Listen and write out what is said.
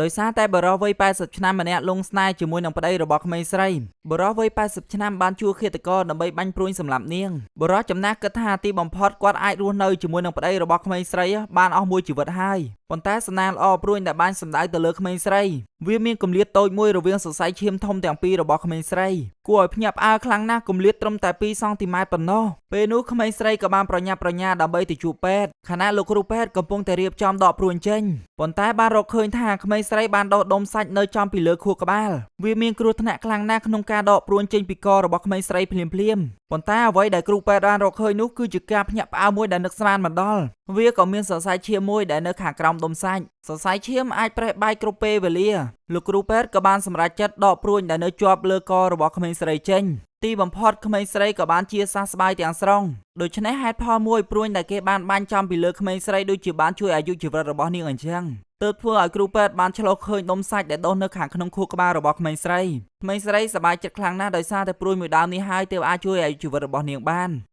ដោយសារតែបុរសវ័យ80ឆ្នាំម្នាក់លង់ស្នេហ៍ជាមួយនឹងប្តីរបស់ក្មេងស្រីបុរសវ័យ80ឆ្នាំបានជួលឃាតករដើម្បីបាញ់ព្រួញសម្លាប់នាងបុរសចំណាស់គិតថាទីបំផុតគាត់អាចរស់នៅជាមួយនឹងប្តីរបស់ក្មេងស្រីបានអស់មួយជីវិតហើយប៉ុន្តែសំណាងល្អព្រួញដែលបានសម្ដៅទៅលើក្មេងស្រីវាមានគម្លាតតូចមួយរវាងសរសៃឈាមធំទាំងពីររបស់ក្មេងស្រីគួរឲ្យភ្ញាក់ផ្អើលខ្លាំងណាស់គម្លាតត្រឹមតែ2សង់ទីម៉ែត្រប៉ុណ្ណោះពេលនោះក្មេងស្រីក៏បានប្រញាប់ប្រញាល់ដើម្បីទៅជួបពេទ្យខណៈលោកគ្រូពេទ្យកំពុងតែរៀបចំដកព្រួញចេញប៉ុន្តែបានរកឃើញថាក្មេងស្រីបានដកដុំសាច់នៅចំពីលើខួរក្បាលវាមានគ្រោះថ្នាក់ខ្លាំងណាស់ក្នុងការដកព្រួញចេញពីករបស់ក្មេងស្រីភ្លាមៗប៉ុន្តែអ្វីដែលគ្រូពេទ្យបានរកឃើញនោះគឺជាការភ្ញាក់ផ្អើលមួយដែលនឹកស្មានមិនដល់វាក៏មានសរសៃឈាមមួយដែលនៅខាងក្រោមដុំសាច់សរសៃឈាមអាចប្រេះបែកគ្រប់ពេលវេលាលោកគ្រូពេទ្យក៏បានសម្រេចចិត្តដកព្រួញដែលនៅជាប់លើករបស់ក្មេងស្រីចេញទីបំផុតក្មេងស្រីក៏បានជាសះស្បើយទាំងស្រុងដូច្នេះហេតុផលមួយព្រួញដែលគេបានបាញ់ចំពីលើក្មេងស្រីដូចជាបានជួយអាយុជីវិតរបស់នាងអញ្ចឹងទើបធ្វើឲ្យគ្រូពេទ្យបានឆ្លុះឃើញដុំសាច់ដែលដុះនៅខាងក្នុងខួរក្បាលរបស់ក្មេងស្រីក្មេងស្រីសប្បាយចិត្តខ្លាំងណាស់ដោយសារតែព្រួញមួយដើមនេះហើយទើបអាចជួយអាយុជីវិតរបស់នាងបាន។